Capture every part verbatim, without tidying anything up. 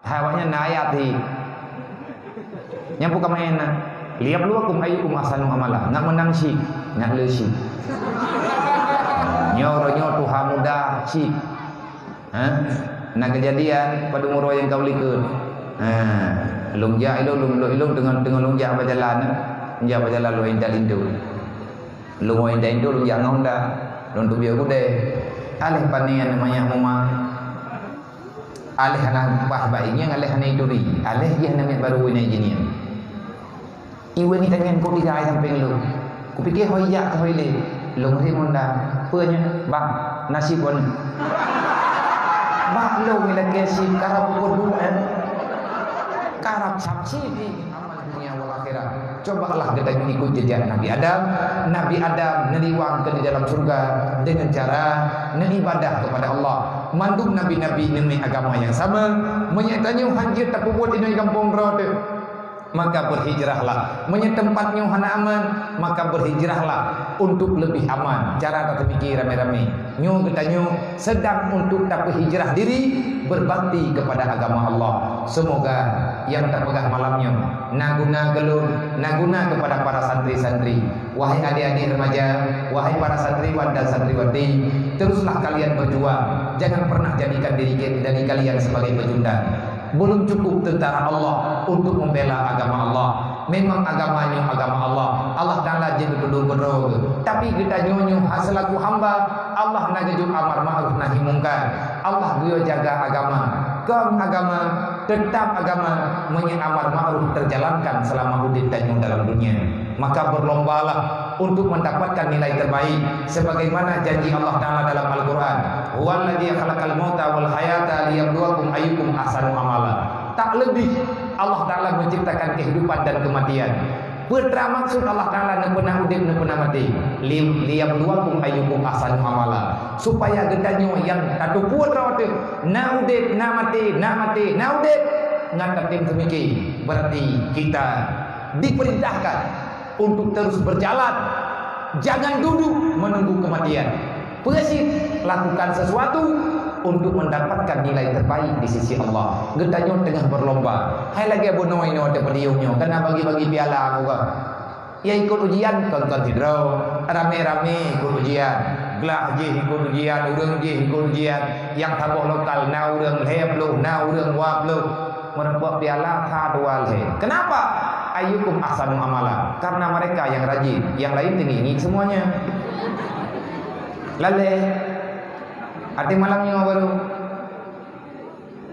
Hai awaknyan na ayat hi. Nyang buka main na. Liyabluwakum ayyukum ahsanu amala. Ngat meunang syik, ngat le syik. Nyoe uroe nyoe tuha muda syik. Ha? Na keujadian padum uroe nyang ka u likot. Ha. Lôn jak ilôn, lôn lôn ilôn teungoh teungoh lôn jak bak jalan. Lôn jak bak jalan lôn intat linto. Lôn intat linto lôn jak ngon Honda. Lôn teubiet gudée. Aléh pané aneuk manyak muma. Aléh hana paih bak ingieng, aléh hana ituri, aléh jih hana miet barô inan jih nyan. Iwan itanyan kok tiga ai sampéng lôn. Kupike hôi jak keu hôi lé. Lôn ri Honda. Peue nyan? Bang, na syik wan. Bak lôn ilakée syik karab pukul dua, eh. Karab sab syik di amal dunia wal akhirat. Cobalah geutanyoe ikut jejak Nabi Adam. Nabi Adam neuriwang keu di dalam syurga deungon cara neu-ibadah kepada Allah. Mandum nabi-nabi neumé agama nyang sama. Meunyoe tanyoe hanjeuet tapeubuet inoe gampông droe teuh, maka berhijrahlah. Meunyoe teumpat nyoe hana aman, maka berhijrahlah untuk lebih aman. Cara tateumiki ramé-ramé. Nyoe geutanyoe sedang untuk tapeuhijrah diri berbakti kepada agama Allah. Semoga nyang tapeugah malam nyoe na guna keu lôn, na guna kepada para santri-santri. Wahai adik-adik remaja, wahai para santriwan dan santriwati, teruslah kalian berjuang. Jangan pernah jadikan diri, diri kalian sebagai pecundang. Belum cukup tentara Allah untuk membela agama Allah. Memang agama nyoe agama Allah. Allah Taala jeuet geutulông keudroe geuh. Tapi geutanyoe nyoe ha selaku hamba, Allah na geujok amar ma'ruf nahi mungkar. Allah geuyue jaga agama. Kon agama, tetap agama, meunyoe amar ma'ruf teujalankan seulama udeb tanyoe dalam dunia. Maka berlombalah untuk mendapatkan nilai terbaik sebagaimana janji Allah Taala dalam Al-Quran, "Huwallazi khalaqal mauta wal hayata liyabluwakum ayyukum ahsanu amala." Tak lebih Allah Taala menciptakan kehidupan dan kematian. Peue teuma maksud Allah Taala neupeuna udeb, neupeuna maté? Li-, "Liyabluwakum ayyukum ahsanu amala." Supaya geutanyoe nyang tateupeue droe teuh, na udeb, na maté, na maté, na udeb, ngat tatem teumiki. Berarti kita diperintahkan untuk terus berjalan. Jangan duduk menunggu kematian. Peue cit, lakukan sesuatu untuk mendapatkan nilai terbaik di sisi Allah. Geutanyoe teungoh berlomba. Hai lagée bunoe inoe di podium nyoe, kana bagi-bagi piala bukan? Ya ikut ujian kon-kon sidroe, ramé-ramé ikut ujian. Glah jih ikut ujian, ureuëng jih ikut ujian. Nyang saboh lokal na ureuëng lhée ploh, na ureuëng dua ploh. Meureumpok piala ka dua lhée. Kenapa? Ayyukum ahsanu amala. Karena mereka yang rajin, yang lain teungieng semuanya. Lalée. Até malam nyoe baru.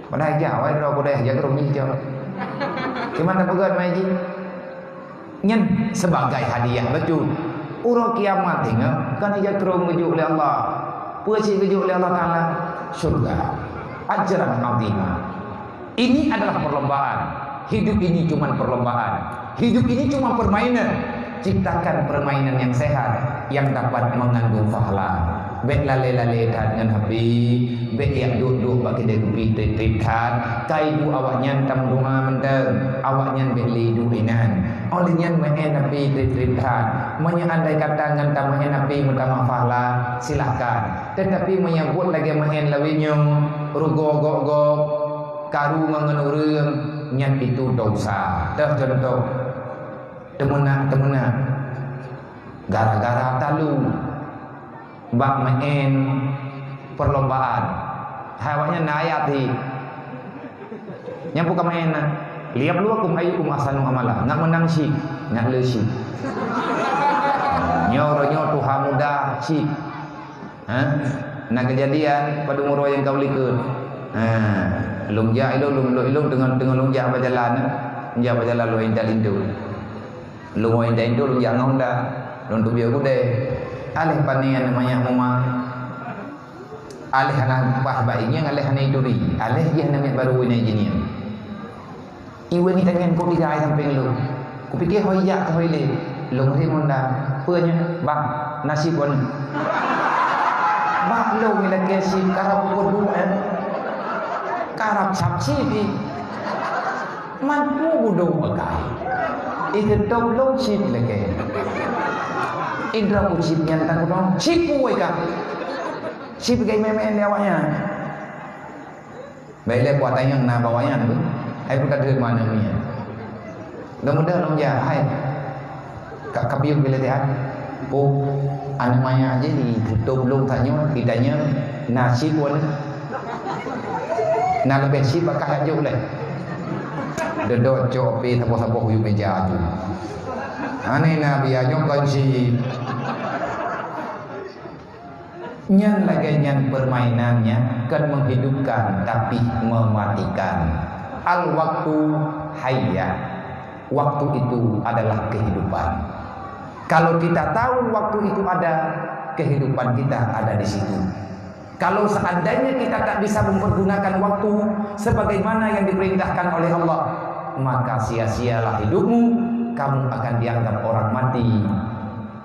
Padahai jak awai droe kudeh jak rhom jih cok. Kiban tapeugét mai jih. Nyan sebagai hadiah bacut. Uroe kiamat ingat kan ija krong geujok lé Allah. Peue cit geujok lé Allah Taala? Syurga. Ajran azima. Ini adalah perlombaan. Hidup ini cuma perlombaan. Hidup ini cuma permainan. Ciptakan permainan yang sehat yang dapat mengandung pahala. Bék lalée-lalée that ngon HP, bék jak duek-duek bak keude kupi treb-treb that. Ka ibu awaknyan tameudoa mantong, awaknyan bék lé duek inan. Óh lheueh nyan meu'en HP treb-treb that. Meunyoe andai kata ngon tameu'en HP meutamah pahala, silahkan. Tetapi meunyoe buet lagée meu'en lawét nyoe, rugoe gob-gob, karu ngon ureuëng, nyan itu dosa. Teuh contoh, teumeunak-teumeunak gara-gara talu bak meu'en perlombaan. Hai awaknyan na ayat hi. Nyang buka meu'en na. Liyabluwakum ayyukum ahsanu amala. Ngat meunang syik, ngat le syik. Nyoe uroe nyoe tuha muda syik. Ha? Na keujadian padum uroe nyang ka u likot. Ha. Lôn jak ilôn, lôn, lôn ilôn teungoh, teungoh lôn jak bak jalan, eh. Lôn jak bak jalan lôn intat linto. Lôn intat linto lôn jak ngon Honda. Lôn teubiet gudée. Aléh pané aneuk manyak muma. Aléh hana paih bak ingieng, aléh hana ituri. Aléh jih hana miet barô inan jih nyan. Iwan itanyan kok tiga ai sampéng lôn. Kupike hôi jak keu hôi lé. Lôn ri Honda. Peue nyan? Bang, na syik wan. Bak lôn ilakée syik karab pukul dua, eh. Karab sab syik di. Man mu budong bagai. Iteutop lôn syik lakée. Indra ku syik nyan takudong. Syik puwoe ka. Syik gai mé-mé lé awaknyan. Baik lé puak tanyong na bak awaknyan tu. Hai buka deuh mana ni. Mudah-mudahan lom ja hai. Ka kapiu bila dia. Oh, anak maya aja di tutup belum tanya, ditanya nasib pun. Na lebih sib bakah ajuk leh. Dedok cok pi saboh-saboh yu meja tu. Aneh nabi anyok kan si. Nyan lagèe nyan permainannya kan menghidupkan tapi mematikan. Al-waktu hayyah. Waktu itu adalah kehidupan. Kalau kita tahu waktu itu ada, kehidupan kita ada di situ. Kalau seandainya kita tak bisa mempergunakan waktu sebagaimana yang diperintahkan oleh Allah, maka sia-sialah hidupmu, kamu akan dianggap orang mati.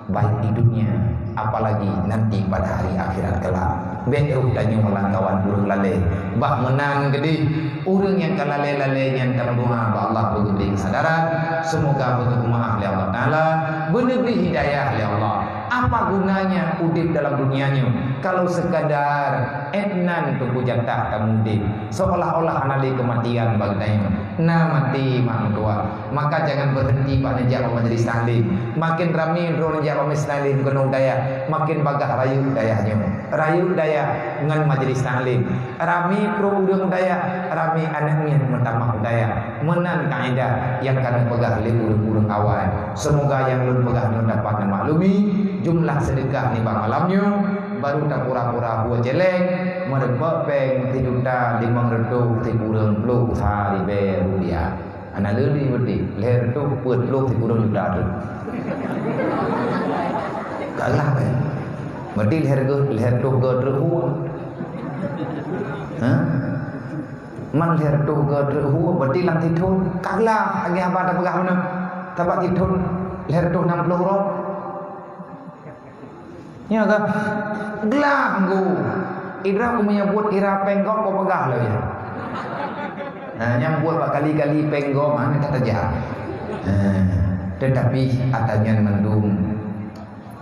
Baik di dunia, apalagi nanti pada hari akhirat kelak. Bèk roh tanyoe lam kawan ureueng lalè. Bah meunan keudeh, ureueng nyang ka lalè-lalè nyan tameudoa bak Allah beugeubri keusadaran, semoga beugeumaaf lé Allah Taala, beuneubri hidayah lé Allah. Apa gunanya udép dalam dunia nyoe kalau sekadar èt nan teungku jatah tamudép, seolah-olah hana lé keumatian bak geutanyoe? Na maté mak meutuah. Maka jangan berhenti bak neujak bak majelis taklim. Makin ramé droe neujak bak majelis taklim keunoe dayah, makin bagaih rayeuk dayah nyoe. Rayeuk dayah ngon majelis taklim. Ramé troh ureueng dayah, ramé aneuk miet meutamah dayah. Meunan kaidah nyang ka neupeugah lé ureueng-ureueng awai. Semoga nyang lôn peugah nyoe dapat neumaklumi jumlah seudeukah nibak malam nyoe, baru tapura-pura buet céléng, meurumpok péng sijuta limong reutôh sikureueng ploh sa ribèe rupiah. Hana lé berarti lhèe reutôh peuet ploh sikureueng juta tu. Kalah kan? Berarti lhèe reutôh, lhèe reutôh go treuhu. Ha? Man lhèe reutôh go treuhu, berarti lam sithon kalah lagèe haba tapeugah meunan. Sabab sithon lhèe reutôh nam ploh droe. Nyoe ka glah nggu. Idroe ku meunyoe buet ira péng gob, ku peugah lé nyan. Nah, nyang buet bak kali-kali péng gob, hana ka tajak. Nah, tetapi ata nyan mandum,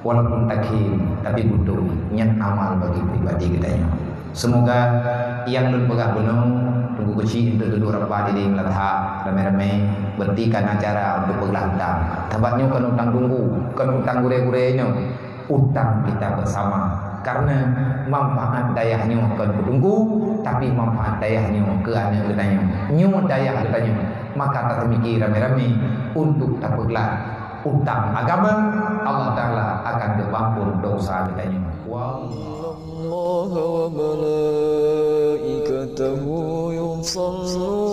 walaupun takhém, tapi beutôi nyan amal bagi pribadi geutanyoe. Semoga nyang lôn peugah bunoe, teungku keuchik untuk duduk rapat di Meulathak, ramé-ramé, berhentikan acara untuk peuglah utang. Sabab nyoe kon utang teungku, kon utang gurèe-gurèe nyoe. Utang kita bersama. Karena manfaat dayah nyoe kon keu teungku, tapi manfaat dayah nyoe keu aneuk geutanyoe. Nyoe dayah geutanyoe. Maka taseumiki ramé-ramé untuk tapeuglah utang agama, Allah Taala akan geupeuampon dosa geutanyoe. Wallahu. إن الله وملائكته يصلون